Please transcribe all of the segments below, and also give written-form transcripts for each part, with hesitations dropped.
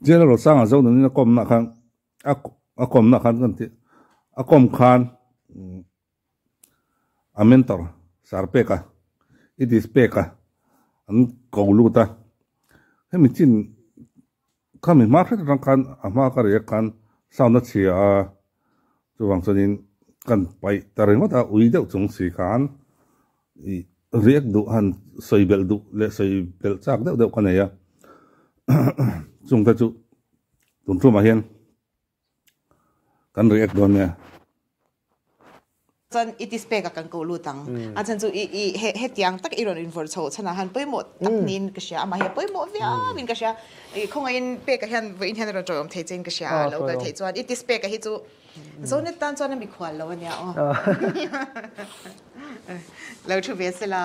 Jail a Rosanga Zonunin a kawmna khan a a kawmna khan kan tih a kawm khan a mentor sar pek a it is pek a an ko lut a hemi chin khami hma hret atang khan a hma ka riak khan sound a chhia a chuvang chuanin kan paih ta ringawt a ui deuh chung si khan ih riak duh han sawi belh duh leh sawi belh chak deuh deuh ka nei a chungte chu tun tumah hian kan react dawn nia. Chuan i tispek a kan koh lut ang. A chhan chu i i he hetiang tak i rawn invawrh chhoh chhanah han pawimawh tak niin ka hria. Amah hi a pawimawh viau in ka hria. I khawngaihin peka hian vawiin hian a rawn ṭawih awm thei che in ka hria a, lo kal theih chuan i tispeka hi chu Zonet tan chuan a mikhual lo a nia aw. Lo thu ve sela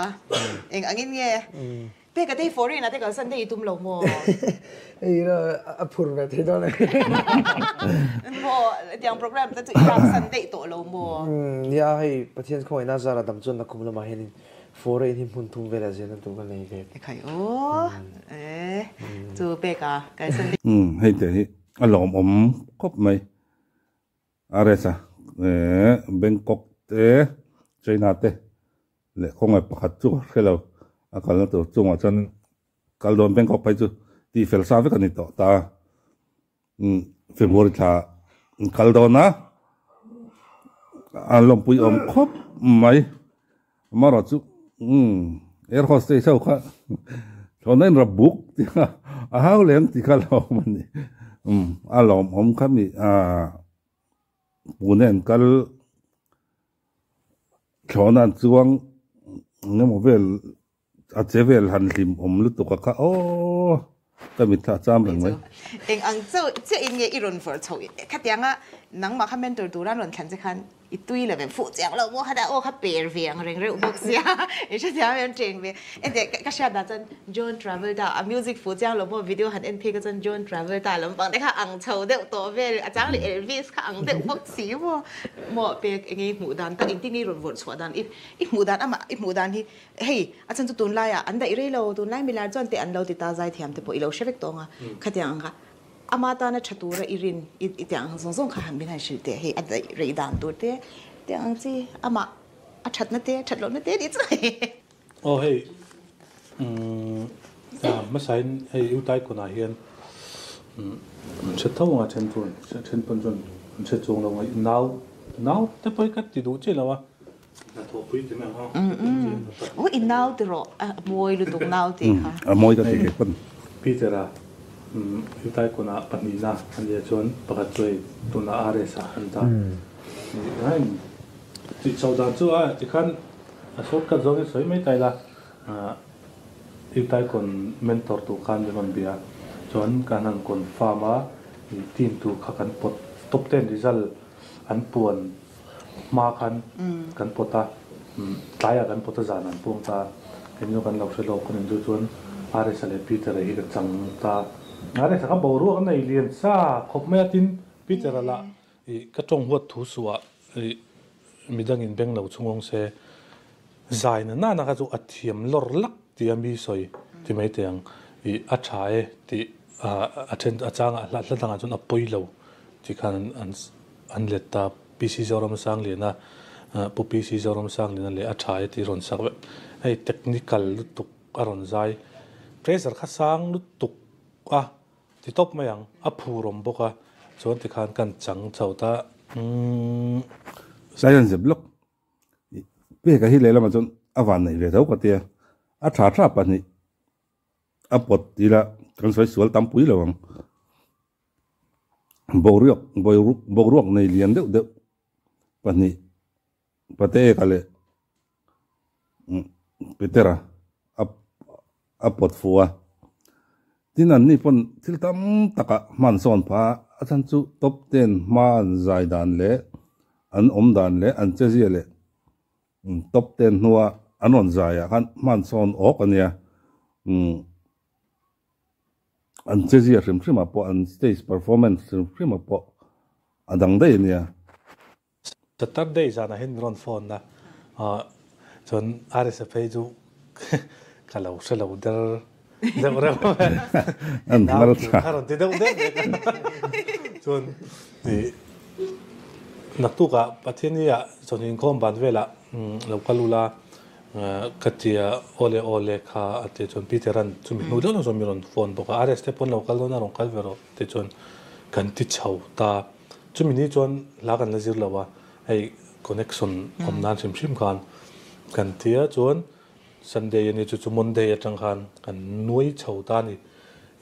eng angin nge Peka te hi foreign ah te kalsan daih i tum lo maw? Hei ila a phur ve thei dawn e. Maw tiang program te chu i laksan daih tawh lo maw? Nia hei Pathian khawngaihna zara dam chuan nakum lamah hianin foreign hi hmun thum velah zirna tur ka nei ve. Ekhai aw e chu Peka kalsan daih. Hei te hi a lawmawm khawp mai. RS a Bangkok te China te leh khawngaih pakhat chu ka hre lo a kalna tur chungah chuan kal dawn Bangkok phei chu tih fel sa vek a ni tawh ta February thla kal dawn a a lawmpui awm khawp mai amaherawh chu air hostess ho kha thlawhna in rap buk tih kha a hau lem tih kha a lo awm a ni a lawmawm kha mi Pune an kal. Thlawhna an chuang eng emaw vel a che vel han hlim awm lutuk a kha aw ka mitthla a cham reng mai. Eng ang chauh chiah in nge i rawn vawrh chhoh khatianga nangmah kha mentor tura an rawn thlan che khan I tui lo em fuh chiang lo maw kha aw kha per ve ang reng reuh bawk sia i hrethiam em cheng ve enteh ka hriat dah chuan John Travolta a music fuh chiang lo maw video han en phei kha chuan John Travolta lampang te kha ang chho deuh tawh vel a chang leh Elvis kha ang deuh bawk si maw maw pek enge i hmuh dan tak engtin nge i rawn vawrh chhuah dan i i hmuh dan amah i hmuh dan hi hei a chhan chu tunlaiah an daih rei lo tunlai milar chuan teh an lo ti ta zaithiam te pawh i lo hre vek tawng a khatiang ang kha Ama tana tha tura i rin i tiang ang zawng zawng kha han min han hrilh teh hei a daih rei dan tur te tiang ang chi amah a thatna te that lohna te nih chu hei. Aw hei umm hmasain hei U Taikuna hian umm an hre tho anga then chuan then pawn chuan an hre chuang lo a nau nau te pawh hi ka ti duh chiah lo a hnathawhpui ti mai ang a. Aw i nau ti rawh a mawi lutuk nau tih kha. A mawi ka ti kei pawn. Peter-a Utai kawnah pahnihna a nia chuan pakhat chu hei tunah RS ah an dah. Tih chhoh dan chu a tikhan a shortcut zawngin sawi mai ta ila Utai kawn mentor tur khan min rawn bia chuan kan han confirm a team tur kha kan pawt top ten result an puan Hma khan kan pawt a, tlaiah kan pawt a zan an puang ta a, kei chu kan lo hre lawk kan inzui chuan Aresa leh Peter-a hi ka chang ta. Aresa kha boruak a nei lian sa khawp mai a, tin Peter-a lah ih ka tawng huat thu suah ih midangin beng lo chhungawng se zai na nana kha chu a thiam lawr lak tia mi sawi ti mai teh ang ih a tha e tih a then a changah hla dangah chuan a pawi lo tih khan an An let ta PC Zoram Sangliana Pu PC Zoram Sangliana leh a tha e tih rawn sak vek. Hei technical lutuk a rawn zai. Pressure kha sang lutuk a ti tawp mai ang. A phur awm bawk a. Chuan tikhan kan chang chho ta. Umm. Science blog peka hi lehlamah chuan a van neih ve tho ka tia. A tha tha pahnih a pawt ila kan sawi sual tam pui lo ang. Boruak boruak nei lian deuh deuh pahnih Pateeka leh Petera a a pawt fuh a. Tin an ni pawn thil tam takah hman sawn phah a, a chhan chu top ten hma an zai dan leh an awm dan leh an chezia leh top ten hnua an rawn zaiah khan hman sawn awk a nia. An chezia hrim hrim ah pawh an stage performance hrim hrim ah pawh a dang daih a nia. Saturday zanah hian min rawn phone a, chuan RSFA chu ka lo hre lo der. Deuh reuh An nau nal thu tha. kha rawn ti deuh deuh vek a. Chuan ih naktukah Pathiani ah chawhni inkhawm ban velah lo kal ula ka tia awle awle kha a ti chuan Peter-a'n chumi hnu deuh deuh chuan min rawn phone bawk a, RS te pawn lo kal dawn a rawn kal ve rawh ti chuan kan ti chho ta. Chumi ni chuan hla kan la zir lo a, hei connection awm nan hrim hrim khan kan tia chuan Sunday a ni chu chu Monday atang khan kan nuai chho ta a ni.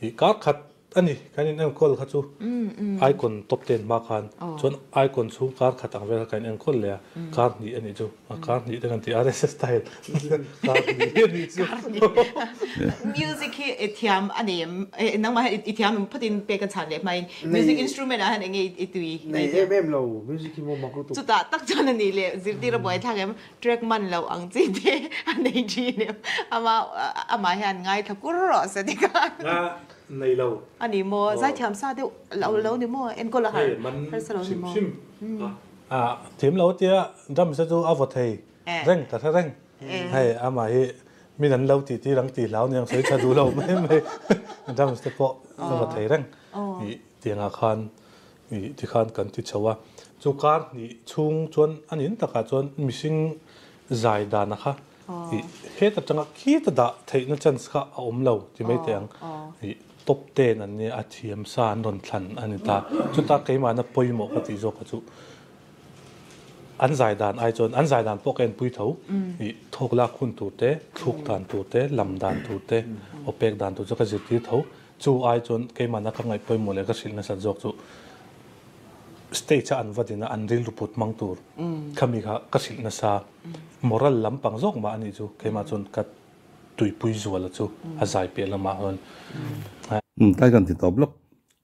Ih kar khat a ni kan in enkawl kha chu icon top ten hma khan chuan icon chhung kar khat ang vel kha kan in enkawl leh a kar hnih a nih chu a kar hnih te kan ti RSS style kar hnih a nih chu. Music hi i thiam a nei em nangmah hian i thiam em phawtin pek a chhan leh hmain Music instrument ah hian enge i tui? Nei em em lo, music hi maw mak lutuk. Chutah tak chuan a nih leh zirtir a buai thlak em? Track man loh ang chi te a nei thin em? Ama amah hian ngaithla kur rawh se tikhan. Nga nei lo. A ni maw? Zaithiam sa deuh lo lo ni maw? Enkawl a har harsa lo ni maw? Hei man hrim hrim. A thiam lo tia drum se chu a vaw thei reng ka hre reng. Hei amah hi min an lo tih tir ang tih hlau aniang sawi tha duh lo mai mai. Drums te pawh a vaw thei reng. Ih tiangah khan ih tikhan kan ti chho a. Chu kar hnih chhung chuan a nin takah chuan mihring zai dana kha ih het atanga khita dah theihna chance kha a awm lo ti mai teh ang. Ih top ten an nia a thiam sa an rawn thlan a ni ta. Chuta keimahna pawimawh ka tih zawk kha chu An zai dan ai chuan an zai dan pawh ka enpui tho. Ih thawk lak hun tur te, thluk dan tur te, lam dan tur te, aw pek dan tur chu ka zirtir tho. Chu ai chuan keimahna ka ngaih pawimawh leh ka hrilh nasat zawk chu stage a an va din a, an rilru put hmang tur khami kha ka hrilh nasa. Moral lampang zawk mah a nih chu keimah chuan ka tuipui zuala chu a zai piah lamah chuan. Tlai kan ti tawp lawk.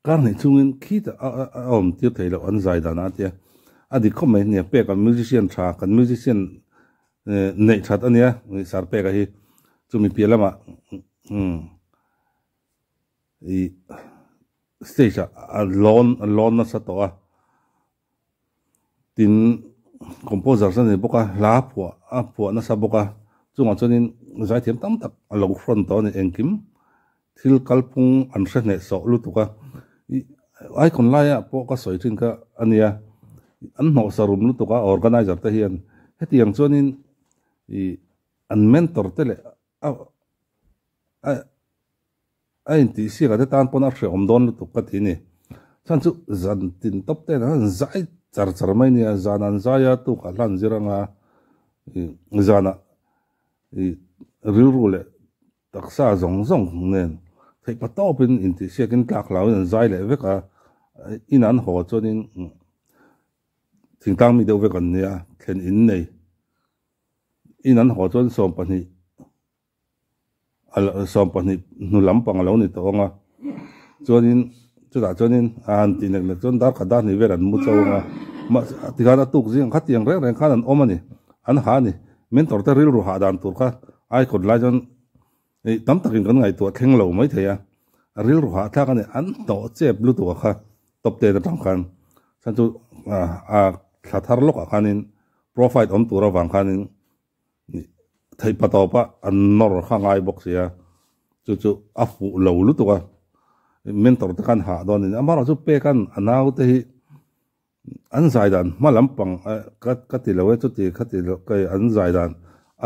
Kar hnih chungin khitah a awm tir thei loh an zai dan a tia. A dik khawp mai nia pek a musician tha kan musician neih that a nia sar pek a hi chumi piah lamah ih stage ah a lawn a lawn nasa tawh a tin composer a ni bawk a hla phuah a phuah nasa bawk a chungah chuanin zaithiam tam tak a lo hrawn tawh a ni engkim thil kalphung an hre hneh sawh lutuk a ih icon laia pawh ka sawi thin kha a nia an hnawhsa rum lutuk a organizer te hian hetiang chuanin ih an mentor te leh a a A intihsiak ah te tan pawn a hrehawm dawn lutuk ka ti ni. Chhan chu zan tin tawp te an zai char char mai nia, zan an zai a tuk ah hlan zir anga zan ah rilru leh taksa zawng zawng nen theih pa tawp in intihsiak in tlak hlau in an zai leh vek a, in an haw chuan in thingtlang mi deuh vek an nia, thlen in nei in an haw chuan 20. 20 hnu lampang a lo ni tawh ang a chuanin chutah chuanin a han tih nek nek chuan dar khat dar hnih vel an mu chauh ang a mahse tikhan a tuk zing kha tiang reng reng khan an awm a ni an ha a ni mentor te rilru hah dan tur kha aikawt lai chuan ih tam takin kan ngaihtuah thleng lo mai thei a a rilru hah thlak a ni an hnawh chep lutuk a kha top ten atang khan chuan chu a thla thar lawkah khanin profile awm tur avang khanin. Theih pa tawp a an nawr kha ngai bawk sia chu chu a fuh lo lutuk a mentor te khan hah dawn a ni amaherawhchu chu pek an a nau te hi an zai dan hma lampang ka ka ti lo e chuti kha ti lo ka an zai dan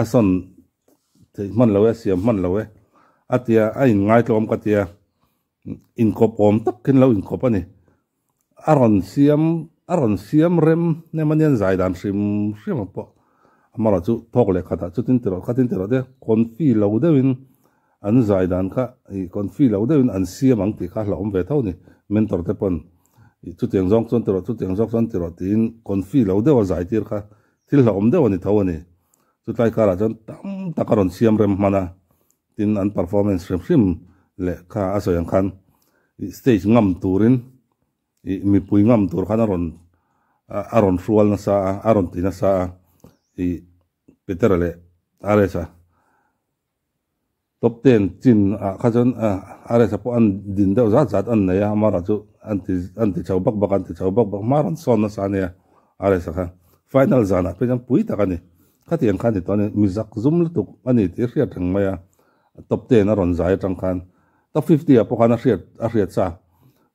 a sawn theih hman lo e a siam hman lo e a tia a inngai tlawm ka tia inkawp awm tak khin lo inkawp a ni. A rawn siam a rawn siam rem nem a nia zai dan hrim hrim ang pawh amaherawh chu thawk leh khatah chutin ti rawh khatin ti rawh te confi lo deuhin an zai dan kha ih confi lo deuhin an siam ang tih kha a hlauhawm ve tho a ni mentor te pawn ih chutiang zawng chuan ti rawh chutiang zawk chuan ti rawh tiin confi lo deuh a zai tir kha thil hlauhawm deuh a ni tho a ni chutlai karah chuan tam tak a rawn siam rem hman a. Tin, an performance hrim hrim leh kha a sawi ang khan stage ngam turin ih mipui ngam tur khan a rawn a rawn hrual nasa a, a rawn ti nasa a ih Petera leh RS-a top ten chin ah kha chuan RS-a pawh an din deuh zat zat an nei a, amaherawh chu an ti an ti chho bak bak a, an ti chho bak bak hma rawn sawn nasa a nia RS-a kha final zanah phei chuan pui tak a ni. Khatiang khan ti tawh a ni, mi zak zum lutuk a ni tih hriat reng mai a, top ten a rawn zai atang khan. Top 50 ah pawh khan a hriat a hriat sa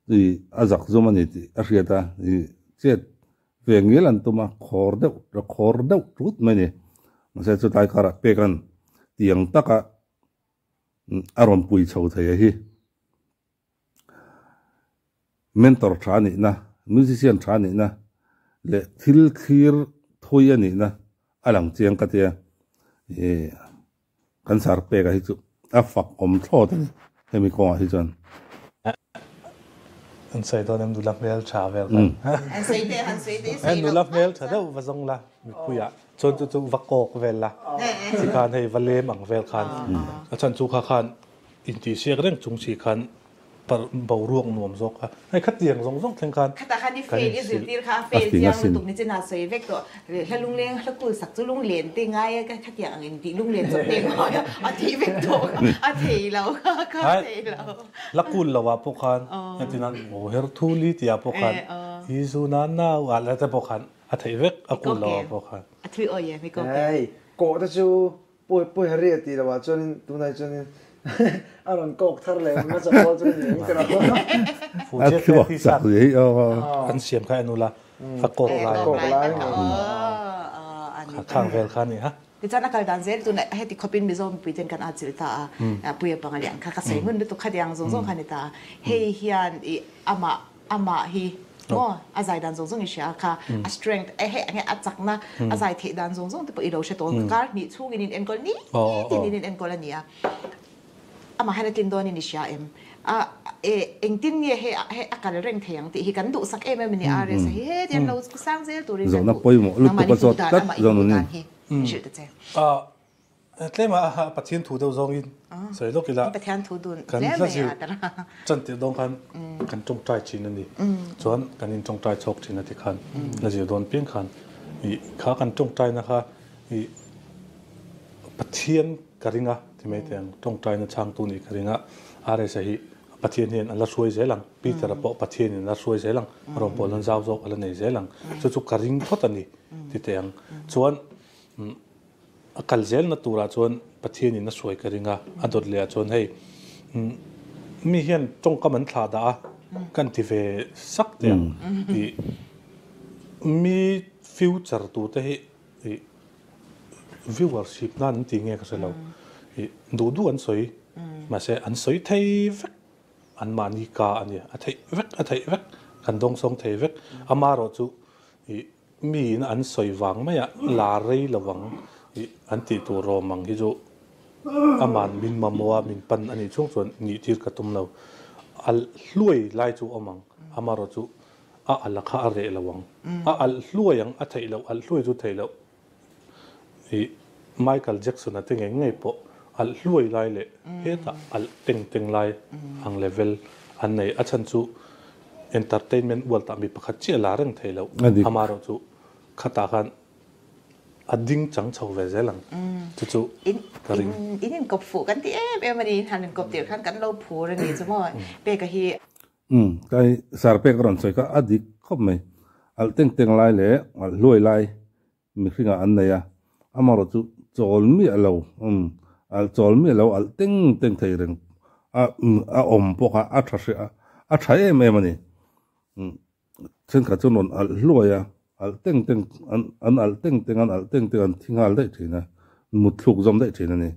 i a zak zum a ni tih a hriat a, i chet ve ngial an tum a, khawr deuh khawr deuh tut mai a ni. Mahse chutlai karah pek an tiang taka a rawn pui chho thei a hi. Mentor tha a nihna, musician tha a nihna leh thil thlir thui a nihna a lang chiang ka tia. Ih kan sar peka hi chu a fak awm thlawt a ni hemi kawngah hi chuan. An sawi dawn em nula hmel tha vel khan. An sawi teh han sawi teh i sawi loh. Nula hmel tha deuh va zawng la mipuiah chuan chu chu va kawk vel la tikhan hei va lem ang vel khan a chhan chu kha khan Intihsiak reng chung si khan par boruak nuam zawk a, hei khatiang zawng zawng thleng khan Khatah khan i fail i zirtir kha a fail chiang lutuk ni chin a sawi vek tawh. Hla lungleng hla kul sak chu lunglen te ngai a khatiang ang intih lunglen chawp te ngai a a thih vek tawh kha a thei lo kha kha a thei lo. Hla kul lo ah pawh khan hetiang aw her thu li tih ah pawh khan i zu na nau ah te pawh khan a theih vek a kul lo ah pawh khan. A thui awi e mi kawk e. Hei kawh te chu Pawi pawi hari a tih loh ah chuanin tunah chuanin a rawn kawk thar leh hmasa pawl chu ni ang tiraw. A thluak chak zia hi aw. An siam kha en ula a kawk lai kawk lai kha khang vel kha ni ha. Tichuan a kal dan zel tuna heti khawpin Mizo mipui ten kan atchilh ta a, Puia panga lian kha ka sawi ngun lutuk kha tiang zawng zawng kha ni ta a, hei hian i amah Amah hi maw a zai dan zawng zawng i hria kha a strength e hei enge a chakna a zai theih dan zawng zawng te pawh i lo hre tawh kar hnih chhungin in enkawl ni tin in enkawl a ni a amah hian a tlin dawn in i hria em a e engtin nge hei hei a kal reng thei ang tih hi kan duhsak em em a ni RS a hi heti an lo sang zel turin kan duh nangmah ni hmuh dan amah i hmuh dan hi hrilh ta che. Tlem a Pathian thu deuh zawngin sawi lawk ila Pathian thu dun kan hla zir chantir dawn khan kan tawngtai thin a ni. Chuan kan in tawngtai chhawk thin a ti khan hla zir dawn piang khan i kha kan tawngtaina kha i Pathian ka ring a ti mai teh ang tawngtaina chhangtu nih ka ring a RSa hi Pathian hian an la hruai zel ang Peter-a pawh Pathianin an la hruai zel ang rawngbawlna zau zawk a la nei zel ang chu chu ka ring phawt a ni ti teh ang chuan A kal zelna turah chuan Pathianin a sawi ka ring a, a dawt leh ah chuan hei mi hian tawngkam an thlah dah a, kan ti ve sak teh ang tih mi future tur te hi ih viewership nan an ti nge ka hre lo ih duh duh an sawi mahse an sawi thei vek an mahni ka a nia a theih vek a theih vek kan dawngsawng thei vek amaherawhchu ih Miin an sawi vang mai a, la rei lo ang ih an tih tur rawm ang hi chu aman min mamawh a, min pan a nih chhung chuan nih tir ka tum lo. A hluai lai chu awm ang, amaherawh chu a alh kha a reh lo ang. A alh hluai ang, a theih loh, alh hluai chu theih loh. Ih Michael Jackson-a te ngei ngei pawh alh hluai lai leh hetah alh teng teng lai ang level an nei. A chhan chu Entertainment world ah mi pakhat chiah la reng thei loh. Amaherawh chu khatah khan a ding chang chho ve zel ang chu chu ka ring. In inkawp fuh kan ti em em a ni, in han inkawp tir khan kan lo phur a ni chu maw Peka hi. Umm kai sir Peka rawn sawi kha a dik khawp mai. Alh teng teng lai leh alh hluai lai mihringah an nei a, amaherawh chu chawl miah lo umm alh chawl miah lo alh teng teng thei reng a a awm pawh kha a tha hreh a a tha em em a ni umm thenkhat chuan rawn alh hluai a alh teng teng an an alh teng teng an alh teng teng an thi nghal daih thin a mut thluk zawm daih thin a ni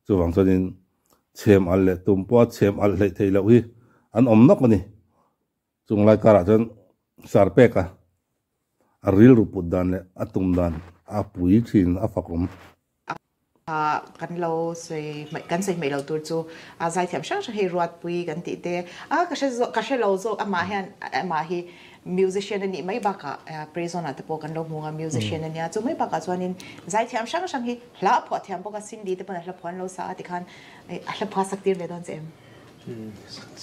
chuvang chuanin chhem alh leh tum pawha chhem alh hleih theih loh hi an awm nawk a ni. Chung lai karah chuan Sarpeka a rilru put dan leh a tum dan a pui thin a fakawm. Kan lo sawi hmaih kan sawi hmaih lo tur chu a zaithiam hrang hrang hei Ruatpui kan tih te a ka hre zawk ka hre lo zawk amah hian amah hi musician a nih mai bakah prison ah te pawh kan lo hmu ang a musician a nia chu mai bakah chuanin zaithiam hrang hrang hi hla a phuah thiam bawk a Cindy te pawn a hla phuah an lo sa a tikhan a hla phuah sak tir ve dawn che em?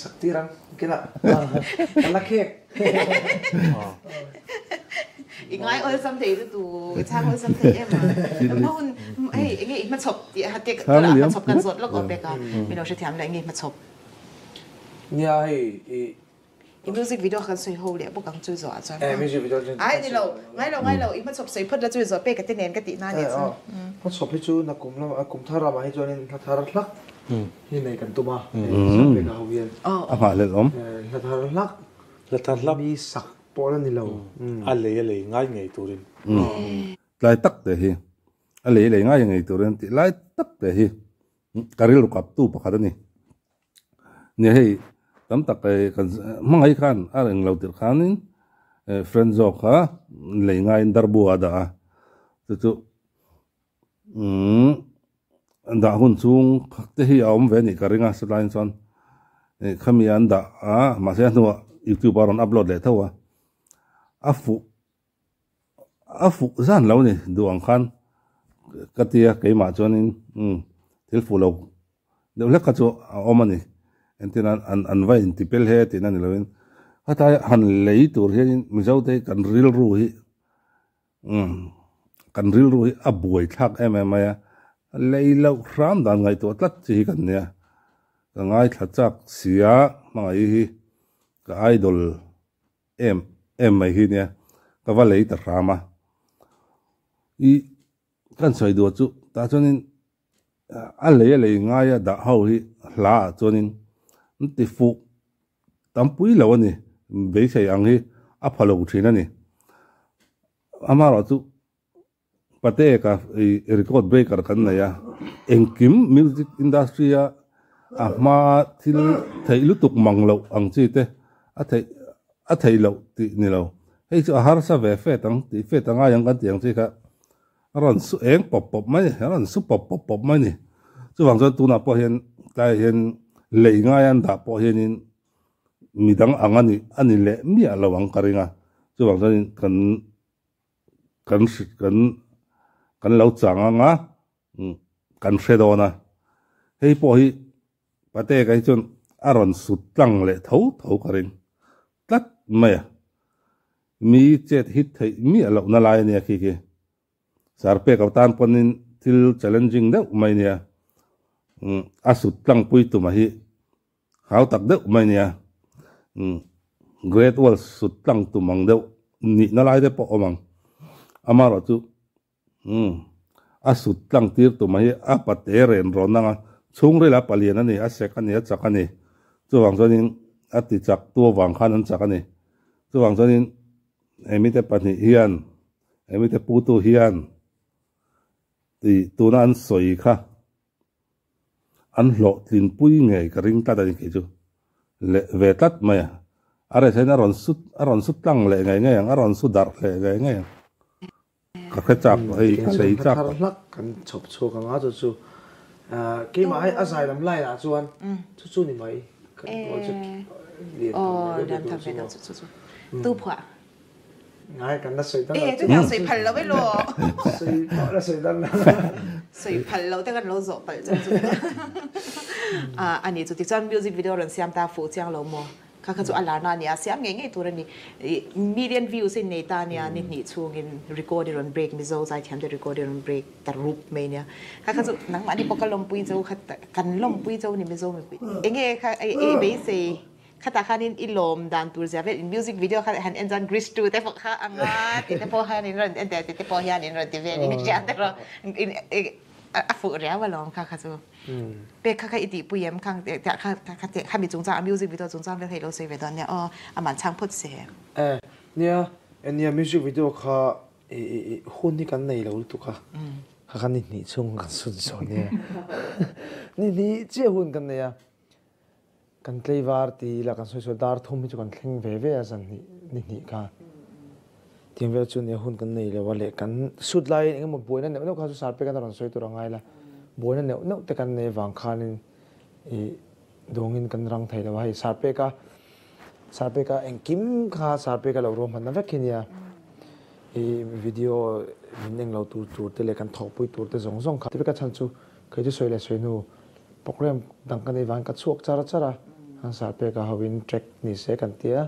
Sak tir ang kinah ka la khek. I ngai awlsam thei chu tu i chhang awlsam thei em a. Hma hun hei enge i hmachhawp tih a te tunah hmachhawp kan zawt lawk awm pek a min lo hrethiam leh enge i hmachhawp. Nia hei i I music video kha kan sawi ho leh bawk ang chu zawh ah chuan. Eh music video chu. Ai ni lo ngai lo ngai lo i hmachhawp sawi phawt la chu zawh pek a te nen ka tih na nih chu. Hmachhawp hi chu nakum lamah kum thar ramah hi chuanin hla thar hlak. Hi nei kan tum a, Sarpeka ho hian. A nghahhlelh awm. Hla thar hlak. Hla thar hlak. Mi sak pawh la ni lo. A lei a lei ngai ngei turin. Tlai tak te hi a lei a lei ngai ngei turin tih lai tak te hi ka rilru kaptu pakhat a ni. Nia hei tam tak kan hmangaih khan a reng lo tirh khanin friend zawk kha lei ngaiin darbu a dah a, chu chu Umm dah hun chung te hi a awm ve anih ka ring a satlaiin chuan eh khami an dah a mahse a hnuah youtube a rawn upload leh tho a a fuh a fuh zan lo a ni duh ang khan ka tia keimah chuanin umm thil fuh lo deuh hlek kha chu a awm a ni entirna an an va inti pel he tihna ni lovin hetlai han lei tur hianin mizo te hi kan rilru hi Umm, kan rilru hi a buai thlak em em mai a, lei loh hram dan ngaihtuah tlat chi hi kan nia, ka ngaithla chak sia hmangaih hi ka idol em em mai hi nia, ka va lei ta hram a, i kan sawi duh chu tah chuanin a lei a lei ngai a dah ho hi hla ah chuanin an ti fuh Tampui lo a ni, beisei ang hi a pha lo thin a ni. Amaherawhchu Pate ka record breaker kan nei a, engkim music industry a a hma thil theih lutuk mang loh ang chi te a theih a theih loh tih ni lo. Hei chu a harsa ve fet ang tih fet a ngai ang kan tih ang chi kha a rawn su eng pawp pawp mai a ni, a rawn su pawp pawp pawp mai a ni. Chuvang chuan tunah pawh hian tlaiah hian lei ngai an dah pawh hianin midang ang a nih a ni leh miah lo ang ka ring a, chuvang chuanin kan kan kan kan lo chang ang a, kan hre dawn a. Hei pawh hi Pate ka hi chuan a rawn sut tlang leh tho tho ka ring tlat mai a. Mi chet hit theih miah lohna lai a nia khi khi. Sarpek a tan pawnin thil challenging deuh mai nia. A sut tlangpui tuma hi hau tak deuh mai nia. Great Wall sut tlang tum ang deuh nihna lai te pawh awm ang. Amaherawhchu a sut tlang tir tuma hi a pate ren rawn ang a, chhungril a palian a ni, a sek a ni, a chak a ni. Chuvang chuanin a ti chak tu avang khan an chak a ni. Chuvang chuanin hemite pahnih hian, hemite putu hian tih tuna an sawi kha an hlawhtlinpui ngei ka ring tlat a ni kei chu. Leh ve tlat mai a. A reh thein a rawn su a rawn su tlang leh ngei ngei ang, a rawn su darh leh ngei ngei ang. Ka hre chak tawh hei, ka lei chak tawh. Hlak kan chhawp chhuak ang a chu chu keimah hei a zai lam line ah chuan chu chu ni mai kan project lian tham ve deuh tur chu maw. Tu phuah. Ngai kan la sawi dan lo. Chu sawi phal lo elaw. Sawi pawh la sawi dan lo. Sawi phal lo te kan lo zawh palh chu chu. Ani chu tichuan music video rawn siam ta fuh chiang lo maw. Kha kha chu a larna a nia, siam ngei ngei tur a ni. Million views in nei ta nia, ni hnih chhungin record i rawn break, Mizo zaithiam te record i rawn break ta rup mai nia. Kha kha chu nangmahni pawh ka lawmpui cho kha kan lawmpui cho ni Mizo mipui. Enge kha i beisei khatah khanin i lawm dan tur zia vel in music video kha han en chuan Greece 2 te pawh kha anga tih te pawh hian in rawn en teh tih te pawh hian in rawn ti vel in hria te rawh a fuh riau alawm kha kha chu. Pek kha kha i tihpui em khang kha kha khami chungchang a music video chungchang vel kha i lo sawi ve dawn nia aw aman chhang phawt se. Eh nia nia music video kha i i hun hi kan nei lo lutuk a kha kha ni hnih chhung kan sun sawn nia ni hnih chiah hun kan nei a kan tleivar ti ila kan sawi sawi dar thum hi chu kan thleng ve ve a zan hnih ni hnih kha tiang vel chu nia hun kan nei lo a leh kan sut laiin engemaw buaina neuh neuh kha chu sarpek an rawn sawi tur a ngai la buaina neuh neuh te kan nei avang khanin ih dawngin kan rang thei lo a hei sarpek a sarpek a engkim kha sarpek a lo ruahmanna vek hi nia ih video min englo tur tur te leh kan thawhpui tur te zawng zawng kha ti vek a chhan chu kei chu sawi leh sawi hnu Program dang ka nei vangin ka chhuak char char a, an sarpeka hoin track ni se kan ti a,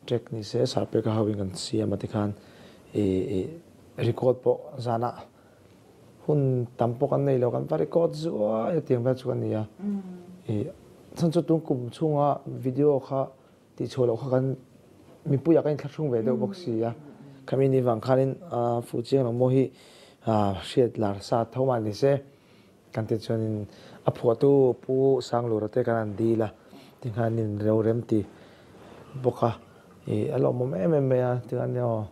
track ni se sarpeka hoin kan siam a tikhan ih record pawh zanah hun tam pawh kan nei lo kan va record zuai a tiang vel chu ka ni a, ih chhan chu tun kum chhunga video kha tihchhuah loh kha kan mipuiah kan inthlahrung ve deuh bawk si a, khami ni vang khanin Fuchiang Langmaw hi hriat lar sa tho mah ni se. Kan tih chuanin a phuahtu Pu Sanglura te kan han dil a, tikhanin reu rem ti bawk a, ih a lawmawm em em mai a, tikhan aw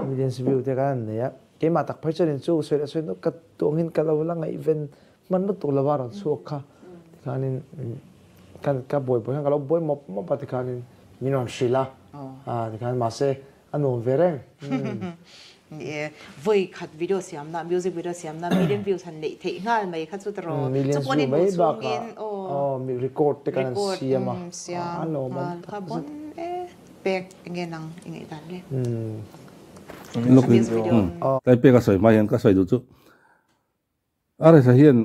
millions view te kan han nei a, keimah tak phei chuanin chu sawi leh sawi nuk ka tuangin ka lo la ngaihven hman lutuk lova rawn chhuak kha, tikhanin kan ka buai buai khan ka lo buai mawp mawp a tikhanin min rawn hrilh a, tikhan mahse A nuam ve reng. Ni e, vawi khat video siamna, music video siamna million views han neih theih nghal mai kha chu tiraw. Millions view mai bakah aw record te kan han siam a, a lawm awm tak zet. Bon e, pek enge nang i ngaihdan le? Music video. Tlai pek a sawi hma hian ka sawi duh chu RSa hian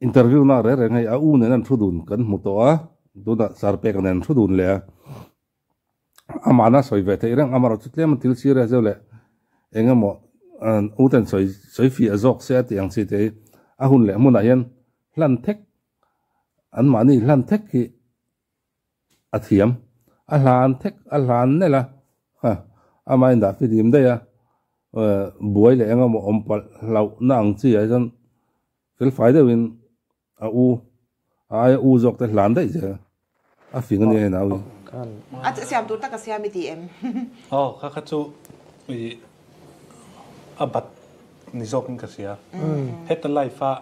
Interview na reng reng hei a u nen an thu dun kan hmu tawh a, tunah sir pek nen an thu dun leh a, amahna sawi ve theih reng amarawh chu tlem a thil serious deuh leh eng emaw u ten sawi sawi fiah zawk se a tih ang chi te hi a hun leh hmunah hian hlan thek an mahni hlan thek hi a thiam a hlan thek a hlan nelh a ha amah in dah fihlim daih a buai leh eng emaw awm palh hlauhna ang chi ah hian Felfai deuhin a u, a aia u zawk te hlan daih zel. A fing a nia hei nau hi. A siam tur tak a siam i ti em? Aw, kha kha chu i a bat ni zawkin ka hria. Heta life a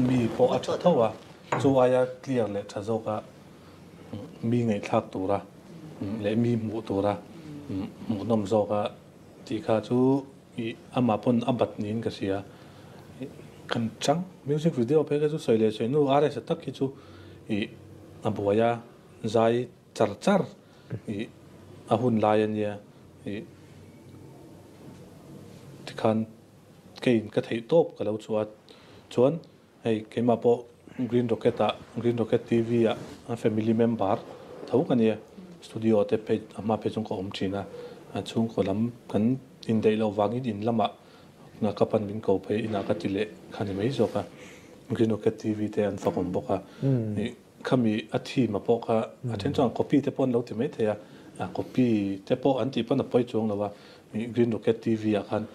mi pawh a tha tho a, chu aia clear leh tha zawka mi ngaihthlak tura leh mi hmuh tura hmuhnawm zawka tih kha chu Ih amah pawn a bat niin ka hria. Ih kan chang music video phei kha chu sawi leh sawi hnu RS a tak hi chu ih a buai a zai char char ih a hun lai a nia ih tikhan keiin ka theih tawp ka lo chhuah a chuan hei keimah pawh Green Rocket ah Green Rocket TV ah a family member tho ka nia studio te phei a hma phei chuan ka awm thin a a chhungkaw lam kan indaih loh vangin in lamah ka pan min ko phei inah ka ti leh kha ni mai zawk a Green Rocket TV te an fak awm bawk a ih khami a theme a pawh kha a then chuan copy te pawh an lo ti mai thei a copy te pawh an tih pawn a pawi chuang lo a ih Green Rocket TV ah khan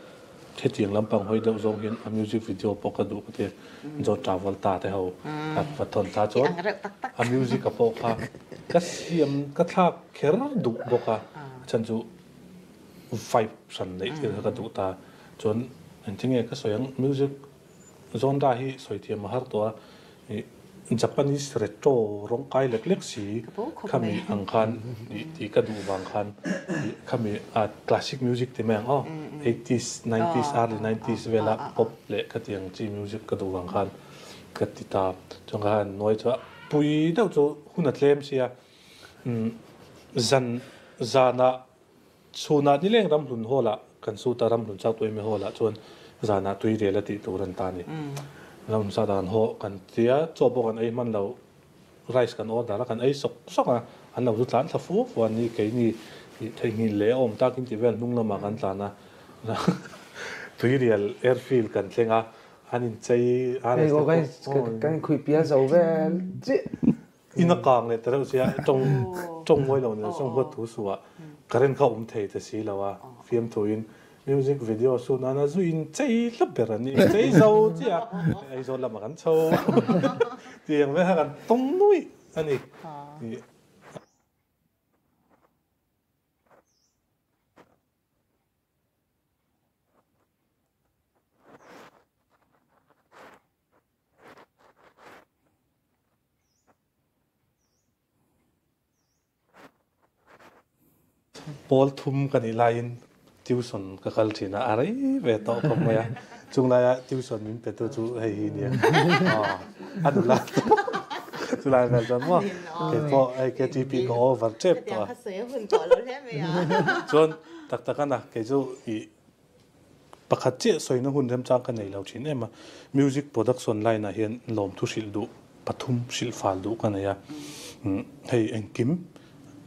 Hetiang lampang hawi deuh zawng hian a music video pawh ka duh ka ti. John Travolta te ho ka va thawn ta chuan a music a pawh kha ka siam ka thlak kher duh bawk a. A chhan chu vibe hran neih thil kha ka duh ta. Chuan engtinge ka sawi ang music genre hi sawi thiam a har tawh a. Japanese retro rawng kai lek lek si khami ang khan tih ka duh vang khan khami classic music ti mai ang aw eighties nineties early nineties vela pop leh khatiang chi music ka duh vang khan ka ti ta chuan ka han nuai chu a pui deuh chu hun a tlem sia zan zanah Chhunah nileng ramhlun hall ah kan suit a, ramhlun chak tuaimi hall ah chuan zanah tui rel a tih tur an ta a ni. Ramhlun chak dan haw kan tia, chaw pawh kan ei hman lo, rice kan order a, kan ei sawk sawk a, an lo zu tlan thla fua fua a ni, keini theihnghilh leh a awm takin tih vel hnung lamah kan tlan a, tuirial airfield kan thleng a, an inchei RS te pawh. Kan inkhuih pial zo vel chiah. In a kang leh ta reuh sia, tawng tawng mawi lo nen chuan huat thu suh ah current kha awm thei ta si lo a, fiamthu in music video shoot nana zu in chei hlap ber an ni, chei zo chiah a, Aizawl lamah kan chho tiang vel kha kan tawng nuih a ni. Pawl thum ka nih laiin tuition ka kal thin a, a rei ve tawh khawp mai a. Chung laia tuition min petu chu hei hi nia. A nula chu lai vel chuan maw kei pawh hei KTP ka over tep tawh a. Chuan tak tak a na kei chu ih Pakhat chiah sawina hun remchang ka nei lo thin em a, music production line ah hian lawmthu hrilh duh pathum hrilh fal duh ka nei a, hei engkim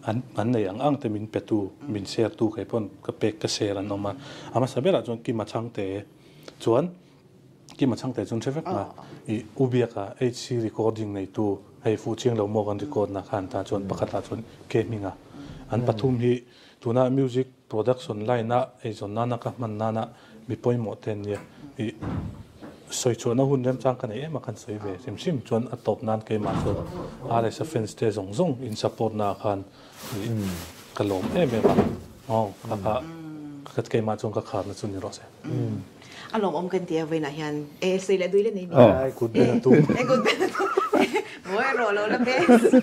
an an nei ang ang te min pe tu, min share tu kei pawn ka pek ka share an awm a, a hmasa berah chuan Kima Chhangte chuan Kima Chhangte chuan hre vek ma ih U Biaka HC recording neitu hei Fuhchiang lo maw kan record na khan ta chuan pakhat ah chuan Ke Hminga an pathum hi tuna music Production line a eizawn nana ka hman nana mi pawimawh te an nia. Ih Sawi chhuahna hun remchang ka nei em a, kan sawi ve hrim hrim chuan a tawp nan keimah chuan RSA fans te zawng zawng in support na ah khan ka lawm em em a, aw ka kha ka keimah chuan ka kharna chu ni rawh se. A lawmawm kan ti a vawiinah hian e sawi leh dui le nei ni. Ai kut ben a tum. E kut ben a tum. Mawi rawh lo la be suh.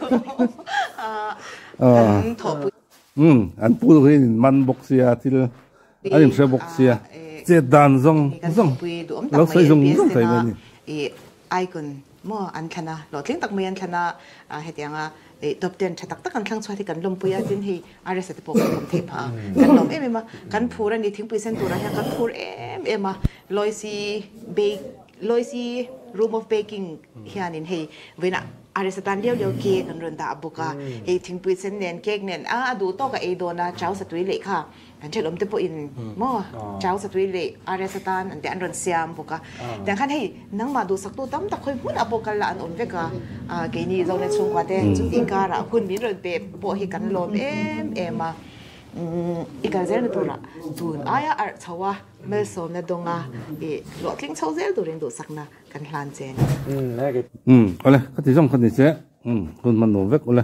Kan thawhpui. Umm an pu hi an in man bawk sia thil an in hre bawk sia chet dan zawng zawng lo sawi zung zung thei mai a ni. Icon maw an thlan a hlawhtling tak mai an thlan a hetianga top ten tha tak tak an thlang chhuat hi kan lawmpui a tin hei RSA te pawh kan lawm theih phah a kan lawm em em a kan phur a ni thingpui sen turah hian kan phur em em a Loisy bake Loisy Room of Baking hianin hei vawiinah RSA tan liau liau cake an rawn dah bawk a, hei thingpui sen nen cake nen a a duh tawk a ei dawn a, chau satui leh kha kan ṭhelawm te pawhin maw chau satui leh RSA tan an tih an rawn siam bawk a. Tiang khan hei nangmah duhsaktu tam tak khawi hmunah pawh kal la an awm vek a, keini Zonet chhungkua te chutih karah hun min rawn pe pawh hi kan lawm em em a, i kal zel na turah tun aia arh chho a. Malsawmna dawnga i hlawhtling chho zel turin duhsakna kan hlan che a ni. Umm awle ka ti zawng kha ni che umm hun hman nuam vek awle.